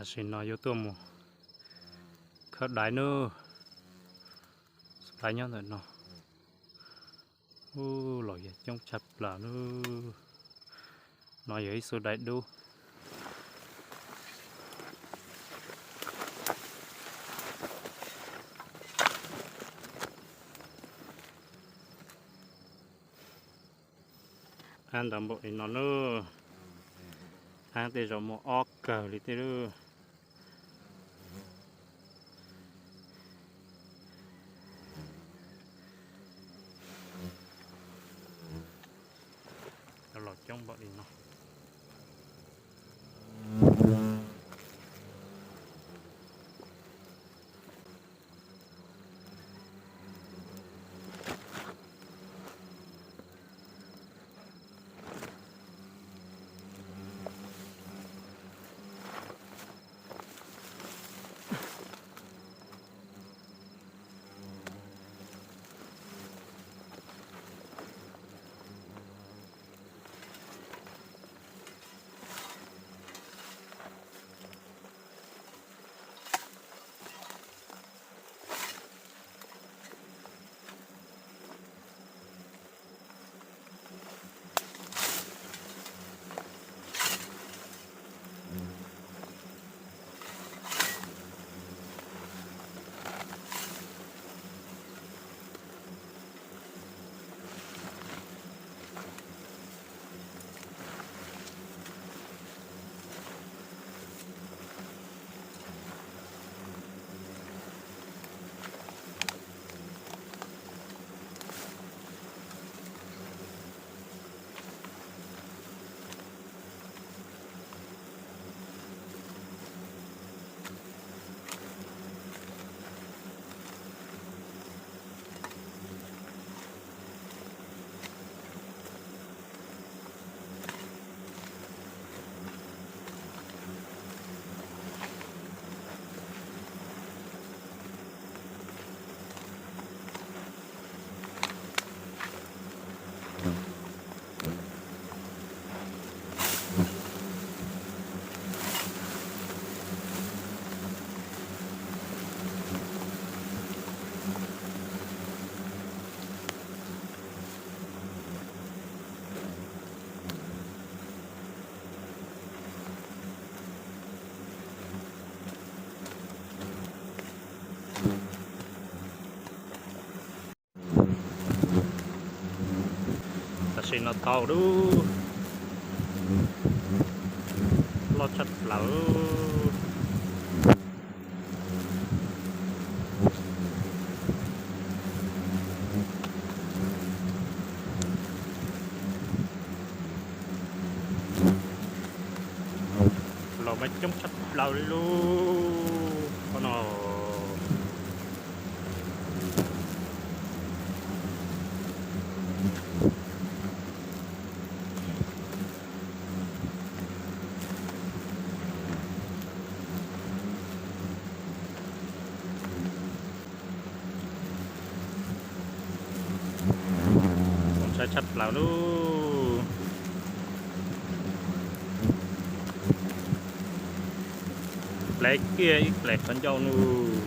Tam sim no yuav tuaj mus khawb daiv nawb. Daiv nyob ntawm no. Ub, los yog coob tshaj plaws nawb. No yog ib xuab daiv dub. Ab, nrov npaum li no nawb. Ab, tej zaum muaj ob kawg li thiab nawb. Los coob npaum li no. Tam sim no tau lub, loj tshaj plaws. Los mas coob tshaj plaws li lub qhov no. Ntxhab tshaj plaws lub. Plev kiag ib plev qhov ncauj nub.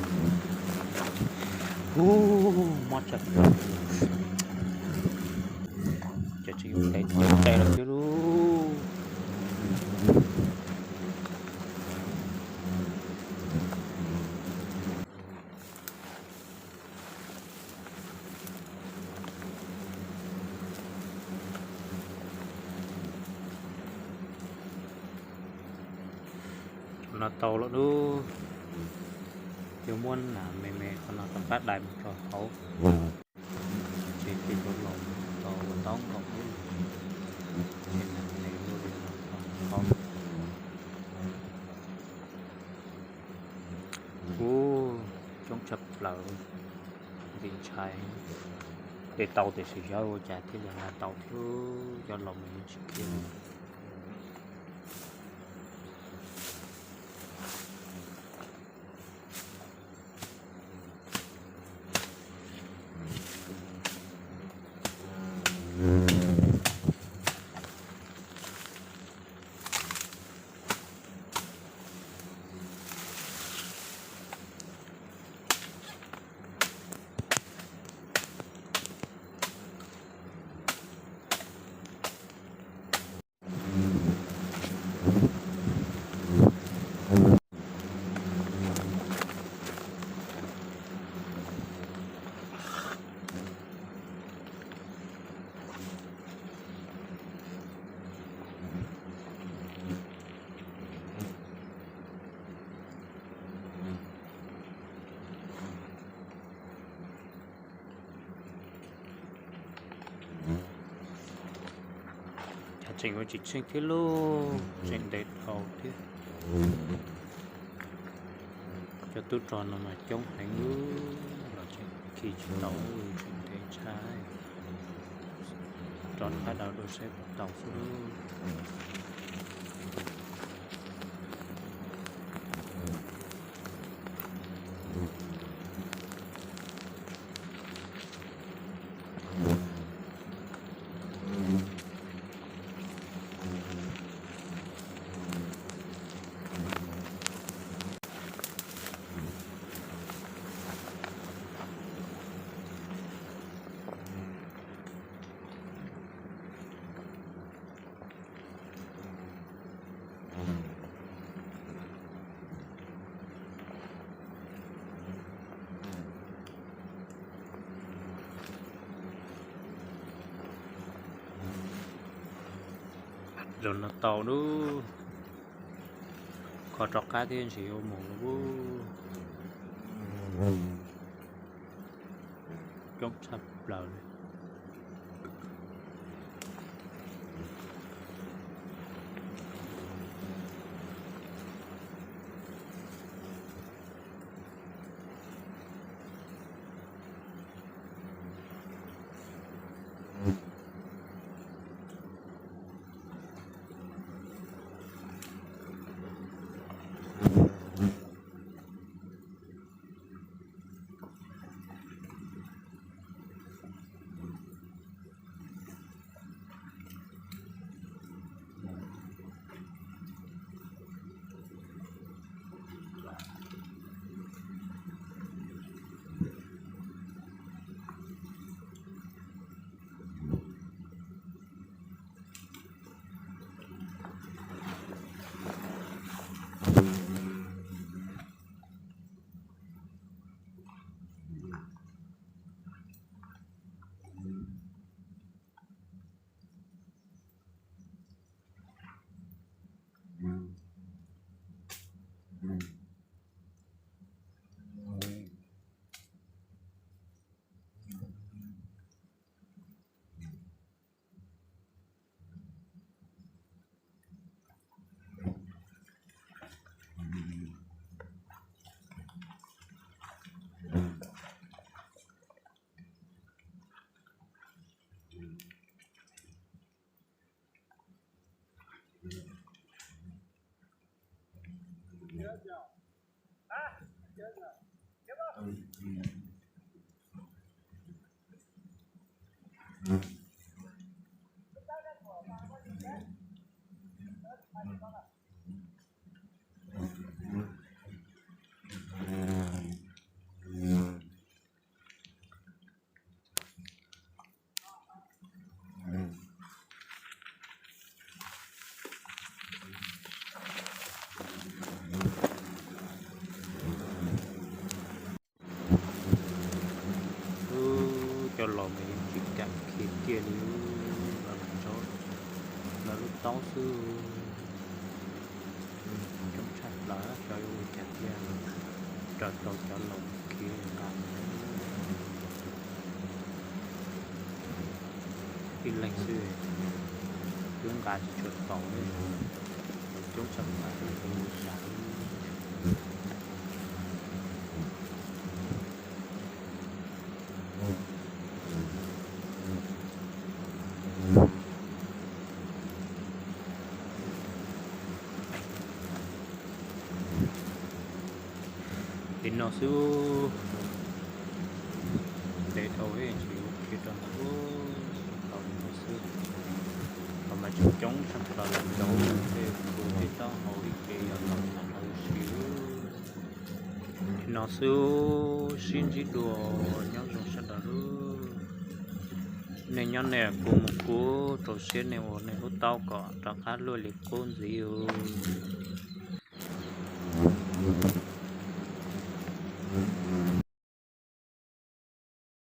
Ub, mob tshaj plaws. Ces tsis yuav plev kiag tes lawm thiab lub. Qhov no tau lawm lub. Yuav muab nas me me qhov no rov qab dai mus rau hauv. Ces tej zaum los tau ua ntaub nkaus lub. Ces nas me me rau hauv. Ub, coob tshaj plaws, vim ntshai. Tej tau tiam sis xyov ua cas thiaj li hla tau thiab, cov laus mas yeej tsis khiav. Tseem ua tsis tsheej thiab lauj, tseem ntev dhau thiab. Cov tub rog no mas coob heev lauj, los tseem khi tsis tau, tseem ntev tshaj. Rov qab daus dua saib puas tau xwb lauj. Zaum no tau lub, kho rov qab thiab ntsis ua mus lub. Coob tshaj plaws li. Ub, cov laus mas yeej tsis kam khiav kiag li, los tso lawv lub taub xwb. Coob tshaj plaws, xyov yuav ua cas thiaj raws tau cov laus khiav nqa. Ib leeg xwb twb nqa tsis tshua tau li, coob tshaj plaws li. Li no xwb, ntev dhau, tsis khiav rau ntawd, tau li no xwb. Qhov mas tseem coob tshaj plaws los coob, tej kuv tej taub hau ib ce yog los ntawd si. Li no xwb, sib ntsib dua, nyob zoo sawv daws lauj. Nej nyob nej, kuv mus kuv, rau siab nej ua nej lub taub kom rov qab luaj li qub ntxiv os.